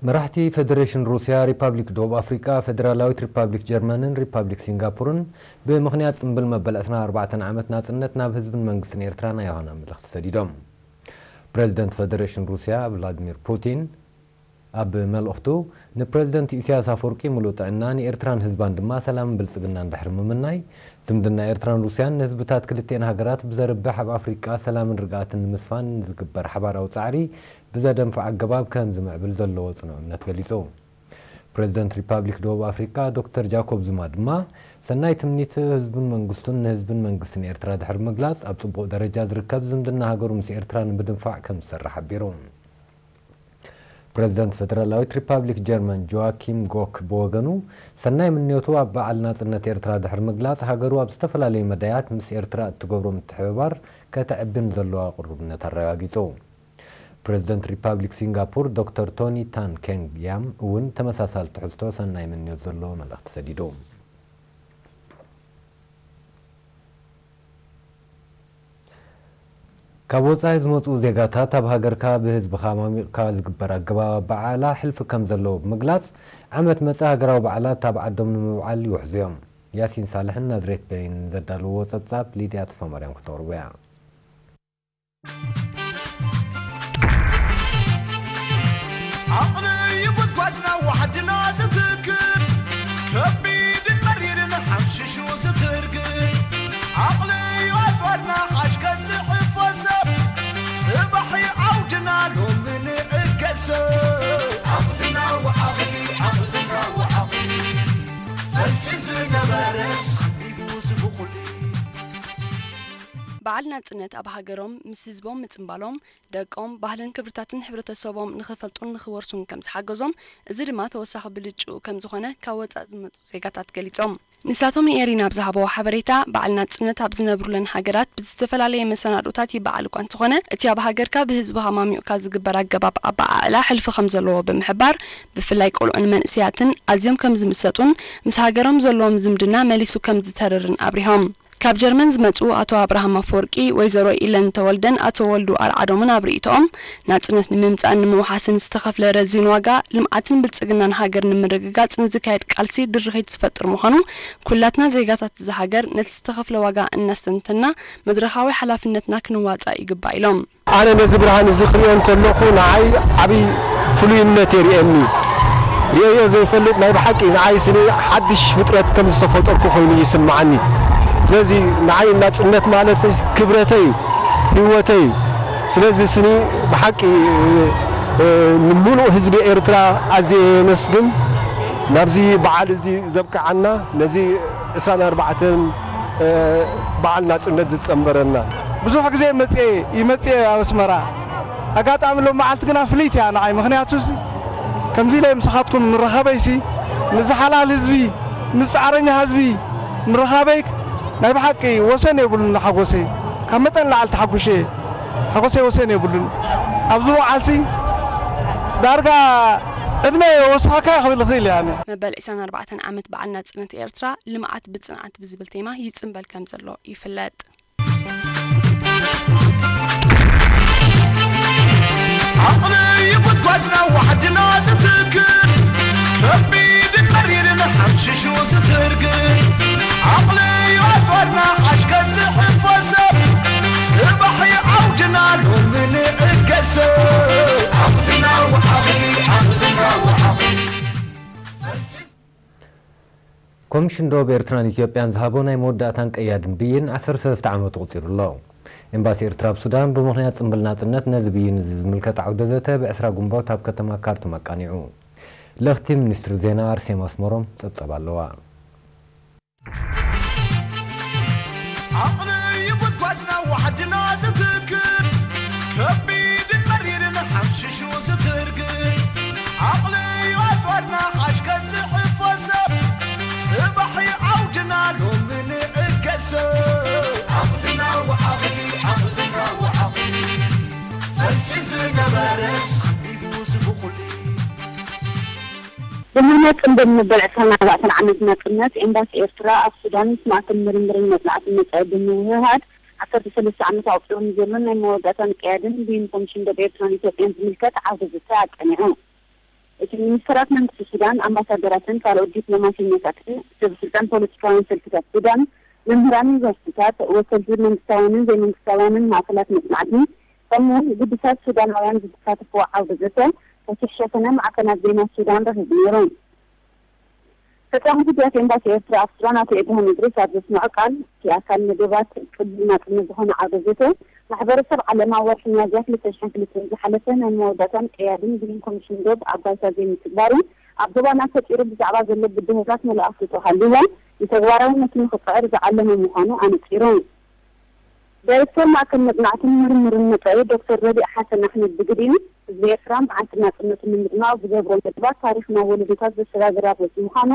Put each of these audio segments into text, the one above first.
መራሕቲ ፈደሬሽን ሩስያ፣ ሪፓብሊክ ደቡብ ኣፍሪቃ፣ ፈደራላዊት ሪፓብሊክ ጀርመንን ሪፓብሊክ ሲንጋፖርን ብምኽንያት ጽምብል መበል ዕስራን ኣርባዕተን ዓመት ናጽነት ናብ ህዝብን መንግስትን ኤርትራ ናይ ዮሃና መልእኽቲ ሰዲዶም። ፕረዚደንት ፈደሬሽን ሩስያ ቭላድሚር ፑቲን ኣብ መልእኽቱ፣ ንፕረዚደንት ኢሳያስ ኣፈወርቂ ምሉእ ጥዕና፣ ንኤርትራን ህዝባን ድማ ሰላምን ብልጽግናን ድሕሪ ምምናይ፣ ዝምድና ኤርትራን ሩስያን ንህዝብታት ክልቲኤን ሃገራት ብዘርብሕ፣ ኣብ ኣፍሪቃ ሰላምን ርግኣትን ንምስፋን ዝግበር ሓባራዊ ጻዕሪ ብዘደንፍዕ ኣገባብ ከም ዝምዕብል ዘለዎ ጽኑዕ እምነት ገሊጹ። ፕረዚደንት ሪፓብሊክ ደቡብ ኣፍሪቃ ዶክተር ጃኮብ ዙማ ድማ፣ ሰናይ ትምኒት ህዝብን መንግስቱን ንህዝብን መንግስትን ኤርትራ ድሕሪ ምግላጽ፣ ኣብ ጽቡቕ ደረጃ ዝርከብ ዝምድና ሃገሩ ምስ ኤርትራ ንምድንፋዕ ከም ዝሰርሕ ሓቢሩ። ፕረዚደንት ፈደራላዊት ሪፓብሊክ ጀርመን ጆዋኪም ጎክ ብወገኑ፣ ሰናይ ምንዮቱ ኣብ በዓል ናጽነት ኤርትራ ድሕሪ ምግላጽ፣ ሃገሩ ኣብ ዝተፈላለዩ መዳያት ምስ ኤርትራ እትገብሮ ምትሕብባር ከተዕብን ዘለዋ ቅሩብነት ኣረጋጊጹ። ፕረዚደንት ሪፓብሊክ ሲንጋፖር ዶክተር ቶኒ ታን ኬንግ ያም እውን ተመሳሳሊ ትሕዝቶ ሰናይ ምንዮት ዘለዎ መልእኽቲ ሰዲዱ። ካብ ወጻኢ ዝመጹ ዜጋታት ኣብ ሃገርካ ብህዝብኻ ኣማሚቕካ ዝግበር ኣገባብ ኣበዓዕላ ሕልፊ ከም ዘለዎ ብምግላጽ፣ ዓመት መጸ ሃገራዊ በዓላት ኣብ ዓዶም ንምብዓል ይውሕዙ እዮም። ያሲን ሳልሕን ናዝሬት በይን ዘዳለዎ ጸብጻብ ሊድያ ተስፋማርያም ክተቕርቦ እያ። ዓቕሊ እዩ ጉድጓድና ዋሕድና ዝትክእ፣ ከቢድን መሪርን ሓምሽሹ ዝትርግእ። ዓቕሊ እዩ ኣጽዋርና ሓሽከት ዝሕፈሰ፣ ጽባሕ እዩ ዓውድና ሎሚ ንዕገሰ። ዓቕልና ወዓቕሊ፣ ዓቕልና ወዓቕሊ፣ ፈልሲ ዝነበረስ ሓቢቡ ዝብቑል። በዓል ናጽነት ኣብ ሃገሮም ምስ ህዝቦም ምጽንባሎም፣ ደቆም ባህልን ክብርታትን ሕብረተሰቦም ንኽፈልጡን ንኽወርሱን ከም ዝሓገዞም፣ እዚ ድማ ተወሳኺ ብልጭኡ ከም ዝኾነ ካብ ወጻኢ ዝመጹ ዜጋታት ገሊጾም። ንሳቶም ንኤሪና ኣብ ዝሃበዎ ሓበሬታ፣ በዓል ናጽነት ኣብ ዝነብሩለን ሃገራት ብዝተፈላለየ መሰናዶታት ይበዓል እኳ እንተኾነ፣ እቲ ኣብ ሃገርካ ብህዝብኻ ማሚቕካ ዝግበር ኣገባብ ኣበዓዕላ ሕልፊ ከም ዘለዎ ብምሕባር፣ ብፍላይ ቆልዑን መንእሰያትን ኣዝዮም ከም ዝምሰጡን ምስ ሃገሮም ዘለዎም ዝምድና መሊሱ ከም ዝተርርን ኣብሪሆም። ካብ ጀርመን ዝመጹ ኣቶ ኣብርሃም ኣፈወርቂ፣ ወይዘሮ ኢለን ተወልደን ኣቶ ወልዱ ኣርዓዶምን ኣብ ርእይቶኦም፣ ናጽነት ንምምጻእን ንምውሓስን ዝተኸፍለ ረዚን ዋጋ፣ ልምዓትን ብልጽግናን ሃገር ንምርግጋጽ ንዝካየድ ቃልሲ ድርኺት ዝፈጥር ምዃኑ፣ ኩላትና ዜጋታት እዛ ሃገር ነቲ ዝተኸፍለ ዋጋ እናስተንተና መድረኻዊ ሓላፍነትና ክንዋጻእ ይግባእ ኢሎም። ኣነ ነዚ ብርሃን እዚ ክርእዮ እንከለኹ ንዓይ ዓብዪ ፍሉይነት የርእየኒ። ርእየዮ ዘይፈልጥ ናይ ብሓቂ ንዓይ ስኒ ሓድሽ ፍጥረት ከም ዝተፈጠርኩ ኮይኑ ይስምዓኒ። ስለዚ ንዓይ ናጽነት ማለት ክብረተይ እዩ፣ ህይወተይ እዩ። ስለዚ ስኒ ብሓቂ፣ እ፣ ንምሉእ ህዝቢ ኤርትራ ኣዝየ የመስግን። ናብዚ በዓል እዚ ዘብቅዓና፣ ነዚ ዕስራን ኣርባዕተን፣ እ፣ በዓል ናጽነት ዝጸንበረና። ብዙሕ ግዜ መጽኤ፣ ይመጽኤ ኣብ ኣስመራ። ኣጋጣሚ ሎም መዓልቲ ግና ፍልይቲ እያ ንዓይ። ምኽንያቱ ከምዚ ኢለ ምሳኻትኩም ምረኸበይሲ፣ ምስ ሓላል ህዝቢ፣ ምስ ጻዕረኛ ህዝቢ ምረኻበይ ናይ ብሓቂ ወሰን የብሉን ሓጎሰይ። ካብ መጠን ላዕሊ ተሓጉሸ እየ። ሓጎሰይ ወሰን የብሉን። ኣብዚ መዓልሲ ዳርጋ ዕድመ ወስኸካ ክብል እኽእል እየ ኣነ። መበል ዕስራን ኣርባዕተን ዓመት በዓል ናጽነት ኤርትራ፣ ልምዓት ብጽንዓት ብዝብል ቴማ ይጽንበል ከም ዘሎ ይፍለጥ። ዓቕሊ እዩ ጉድጓድና ዋሕድና ዝትክእ፣ ከቢድን መሪርን ሓምሽሹ ዝትርግእ። ዓቕሊ እዩ ኣጽዋርና ሓሽከት ዝሕፈሰ፣ ጽባሕ እዩ ዓውድና ሎሚ ንዕገሰ። ዓቕልና ወዓቕሊ፣ ዓቕልና ወዓቕሊ። ኮሚሽን ዶብ ኤርትራን ኢትዮጵያን ዝሃቦ ናይ መወዳእታን ቀያድን ብይን ዓሰርተ ሰለስተ ዓመቱ ኣቑጺሩ ኣሎ። ኤምባሲ ኤርትራ ኣብ ሱዳን ብምኽንያት ጽምብል ናጽነት ነዚ ብይን እዚ ዝምልከት ዓውደ ዘተ ብዕስራ ግንቦት ኣብ ከተማ ካርቱም ኣቃኒዑ። ለኽቲ ሚኒስትሪ ዜና ኣርሴማ ኣስመሮም ጸብጻብ ኣለዋ። ዓቕሊ እዩ ጉድጓድና ዋሕድና ዝትክእ፣ ከቢድን መሪርን ሓምሽሹ ዝትርግእ። ዓቕሊ እዩ ኣጽዋርና ሓሽከት ዝሕፈሰ፣ ጽባሕ እዩ ዓውድና ሎሚ ንዕገሰ። ዓቕልና ወዓቕሊ፣ ዓቕልና ወዓቕሊ፣ ፈልሲ ዝነበረስ ሓቢቡ ዝብቑል። ብምኽንያት ጽምብል መበል ዕስራን ኣርባዕተን ዓመት ናጽነት፣ ኤምባሲ ኤርትራ ኣብ ሱዳን ምስ ማእከል ምርምርን መጽናዕትን መጻኢ ብምውህሃድ፣ ዓሰርተ ሰለስተ ዓመት ኣቑጺሩ ንዘሎን ናይ መወዳእታን ቀያድን ብይን ኮሚሽን ዶብ ኤርትራን ኢትዮጵያን ዝምልከት ዓውደ ዘተ ኣቃኒዑ። እቲ ሚኒስተራት መንግስቲ ሱዳን፣ ኣምባሳደራትን ካልኦት ዲፕሎማሲኛታትን፣ ሰብ ስልጣን ፖለቲካውያን ሰልፍታት ሱዳን፣ መምህራን ዩኒቨርሲቲታት፣ ወከልቲ መንግስታውያንን ዘይመንግስታውያንን ማእከላት መጽናዕቲ፣ ከምኡውን ግዱሳት ሱዳናውያን ዝተሳተፍዎ ዓውደ ዘተ፣ ፈትሒ ሸፈነ ማዕከናት ዜና ሱዳን ረኺቡ ነይሩ። ፈጻሚ ጉዳያት ኤምባሲ ኤርትራ ኣብ ሱዳን ኣቶ ኢብራሂም እድሪስ ኣብ ዘስምዖ ቃል፣ እቲ ኣካል መደባት ቅቡል ናጽነት ዝኾነ ዓውደ ዘተ፣ ማሕበረሰብ ዓለም ኣብ ወርሒ ሚያዝያ ክልተ ሽሕን ክልተን ዝሓለፈ ናይ መወዳእታን ቀያድን ግሪን ኮሚሽን ዶብ ኣብ ባይታ ዘይምትግባሩ፣ ኣብ ዞባና ፈጢሩ ብዛዕባ ዘሎ ብድሆታት ምሉእ ኣፍልጦ ሃልይዎ ንተግባራውነቱ ንኽጽዕር ዝዓለመ ምዃኑ ኣነጺሩ። ዳይሬክተር ማእከል መጽናዕትን ምርምርን መጻኢ ዶክተር ረቢዕ ሓሰን ኣሕመድ ብግዲኡ፣ ህዝቢ ኤርትራ መዓልቲ ናጽነቱ ንምድማቕ ዝገብሮ መደባት ታሪኽ ናብ ወለዶታት ዘሰጋግር ኣርእስቲ ምዃኑ፣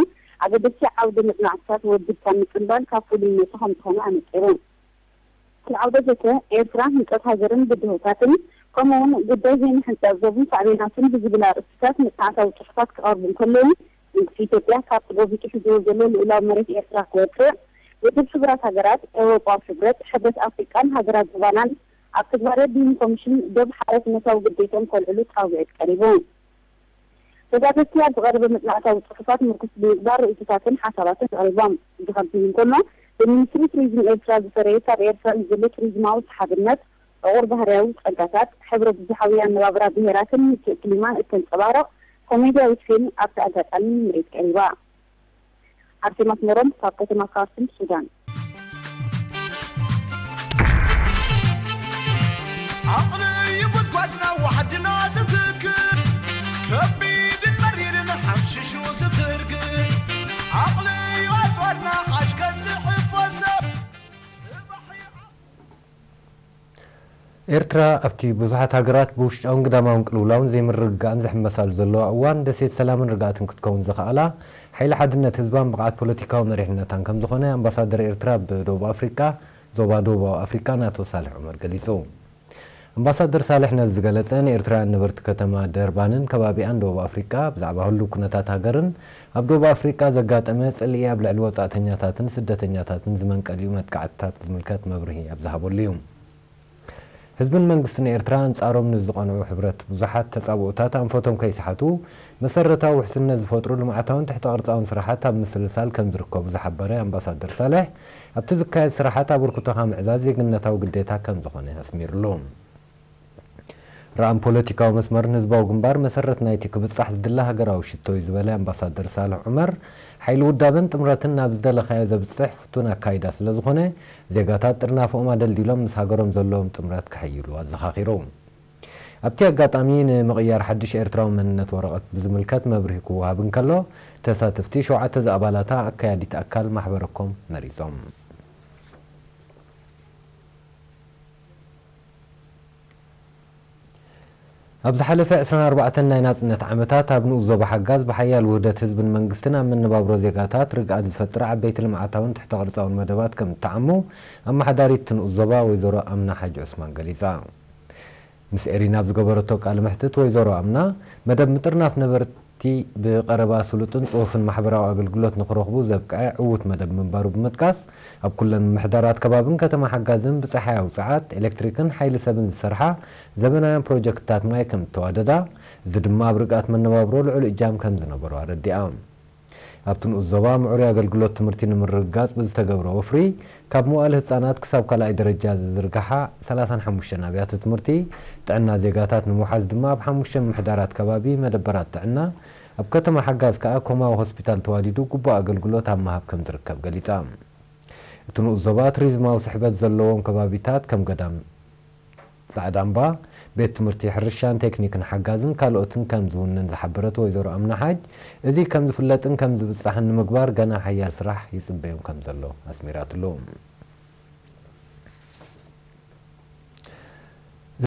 ኣገደስቲ ዓውደ መጽናዕትታት ወዲብካ ምጽንባል ካብ ፍሉይነቱ ከም ዝኾነ ኣነጺሩ። እቲ ዓውደ ዘተ፣ ኤርትራ ህንጸት ሃገርን ብድሆታትን፣ ከምኡ'ውን ጉዳይ ዘይምሕንጻጽ ዞብን ሳዕቤናቱን ብዝብል ኣርእስታት መጽናዕታዊ ጽሑፋት ክቐርቡ እንከለዉ፣ መንግስቲ ኢትዮጵያ ካብቲ ጎቢጡ ሒዝዎ ዘሎ ልኡላዊ መሬት ኤርትራ ክወጽእ፣ ውድብ ሕቡራት ሃገራት፣ ኤውሮጳዊ ሕብረት፣ ሕብረት ኣፍሪቃን ሃገራት ዞባናን ኣብ ተግባረ ግሪን ኮሚሽን ዶብ ሓላፍነታዊ ግዴትኦም ከልዕሉ ጻውዒት ቀሪቡ። ተሳተፍቲ ኣብ ዝቐረበ መጽናዕታዊ ጽሑፋት ምርኩስ ብምግባር ርእይቶታትን ሓሳባትን ኣቕሪቦም። እዚ ከምዚ ኢሉ እንከሎ፣ ብሚኒስትሪ ቱሪዝም ኤርትራ ዝፈረየ ካብ ኤርትራ ንዘሎ ቱሪዝማዊ ሰሓብነት፣ ዕቑር ባህርያዊ ጸጋታት፣ ሕብረ ብዙሓዊ ኣነባብራ ብሄራትን ምቹእ ክሊማን እተንጸባርቕ ኮሜድያዊት ፊልም ኣብቲ ኣጋጣሚ ንምርኢት ቀሪባ። ኣርሴማ ኣስመሮም ካብ ከተማ ካርቱም ሱዳን። ዓቕሊ እዩ ጉድጓድና ዋሕድና ዝትክል፣ ከቢድን መሪርን ሓምሽሹ ዝትርግል። ዓቕሊ እዩ ኣጽዋርና ሓሽ ከጽሕፎ ሰብ። ጽባሕ እዩ ኤርትራ ኣብቲ ብዙሓት ሃገራት ብውሽጣውን ግዳማውን ቅልውላውን ዘይምርግጋእን ዝሕመሳሉ ዘለዋ እዋን፣ ደሴት ሰላምን ርግኣትን ክትከውን ዝኸኣላ፣ ሓይሊ ሓድነት ህዝባን ብቕዓት ፖለቲካዊ መሪሕነታን ከም ዝኾነ ኣምባሳደር ኤርትራ ኣብ ደቡብ ኣፍሪቃ፣ ዞባ ደቡባዊ ኣፍሪቃ፣ ኣቶ ሳልሕ ዑመር ገሊጹ። ኣምባሳደር ሳልሕ ነዚ ዝገለጸ፣ ንኤርትራውያን ነበርቲ ከተማ ደርባንን ከባቢኣን ደቡብ ኣፍሪቃ፣ ብዛዕባ ህሉው ኩነታት ሃገርን ኣብ ደቡብ ኣፍሪቃ ዘጋጠመ ጽልኢ ኣብ ልዕሊ ወጻእተኛታትን ስደተኛታትን ዝመንቀሊኡ መጥቃዕትታት ዝምልከት መብርሂ ኣብ ዝሃበሉ እዩ። ህዝብን መንግስትን ኤርትራ ኣንጻሮም ንዝቐንዑ ሕብረት ብዙሓት ተጻብኦታት ኣንፈቶም ከይሰሓቱ፣ መሰረታዊ ውሕስነት ዝፈጥሩ ልምዓታውን ትሕተ ቅርጻውን ስራሓት ኣብ ምስልሳል ከም ዝርከቡ ዝሓበረ ኣምባሳደር ሳልሕ፣ ኣብቲ ዝካየድ ስራሓት ኣበርክቶኻ ምዕዛዝ ዜግነታዊ ግዴታ ከም ዝኾነ ኣስሚሩሉ። ራእን ፖለቲካዊ መስመርን ህዝባዊ ግንባር መሰረት ናይቲ ክብጻሕ ዝድለ ሃገራዊ ሽቶ እዩ ዝበለ ኣምባሳደር ሳልሕ ዑመር፣ ሓይሊ ውዳበን ጥምረትን ናብ ዝደለኻዮ ዘብጽሕ ፍቱን ኣካይዳ ስለ ዝኾነ፣ ዜጋታት ጥርናፈኦም ኣደልዲሎም ምስ ሃገሮም ዘለዎም ጥምረት ከሐይሉ ኣዘኻኺሩ። ኣብቲ ኣጋጣሚ፣ ንምቕያር ሓድሽ ኤርትራዊ መንነት ወረቐት ብዝምልከት መብርሂ ክወሃብ እንከሎ፣ ተሳተፍቲ ሸውዓተ ዝኣባላታ ኣካያዲት ኣካል ማሕበረ ኮም መሪጾም። ኣብ ዝሓለፈ ዕስራን ኣርባዕተን ናይ ናጽነት ዓመታት፣ ኣብ ንኡስ ዞባ ሓጋዝ ብሓያል ውህደት ህዝብን መንግስትን ኣብ መነባብሮ ዜጋታት ርግኣት ዝፈጥር ዓበይቲ ልምዓታውን ትሕተ ቅርጻውን መደባት ከም እተዓሙ፣ ኣመሓዳሪት እቲ ንኡስ ዞባ ወይዘሮ ኣምና ሓጅ ዑስማን ገሊጻ። ምስ ኤሪና ኣብ ዝገበረቶ ቃለ መሕትት፣ ወይዘሮ ኣምና፣ መደብ ምጥርናፍ ነበርቲ ብቐረባ ስሉጥን ጽፉፍን ማሕበራዊ ኣገልግሎት ንኽረኽቡ ዘብቅዐ ዕዉት መደብ ምንባሩ ብምጥቃስ፣ ኣብ ኩለን ምምሕዳራት ከባብን ከተማ ሓጋዝን ብጸሓያዊ ጸዓት፣ ኤሌክትሪክን ሓይሊ ሰብን ዝሰርሓ ዘመናውያን ፕሮጀክትታት ማይ ከም እተዋደዳ፣ እዚ ድማ ኣብ ርግኣት መነባብሮ ልዑል እጃም ከም ዝነበሮ ኣረዲኣ። ኣብቲ ንኡስ ዞባ ምዕሩይ ኣገልግሎት ትምህርቲ ንምርግጋጽ ብዝተገብረ ወፍሪ፣ ካብ መዋእለ ህጻናት ክሳብ ካልኣይ ደረጃ ዝዝርግሓ ሰላሳን ሓሙሽተን ኣብያተ ትምህርቲ፣ ጥዕና ዜጋታት ንምውሓዝ ድማ ኣብ ሓሙሽተ ምምሕዳራት ከባቢ መደበራት ጥዕና፣ ኣብ ከተማ ሓጋዝ ከኣ ኮማዊ ሆስፒታል ተዋዲዱ ግቡእ ኣገልግሎት ኣብ ምሃብ ከም ዝርከብ ገሊጻ። እቲ ንኡስ ዞባ ቱሪዝማዊ ስሕበት ዘለዎም ከባቢታት ከም ገዳም ጻዕዳ እምባ፣ ቤት ትምህርቲ ሕርሻን ቴክኒክን ሓጋዝን ካልኦትን ከም ዝውንን ዝሓበረት ወይዘሮ ኣምና ሓጅ፣ እዚ ከም ዝፍለጥን ከም ዝብጻሕን ንምግባር ገና ሓያል ስራሕ ይጽበዮም ከም ዘሎ ኣስሚራትሉ።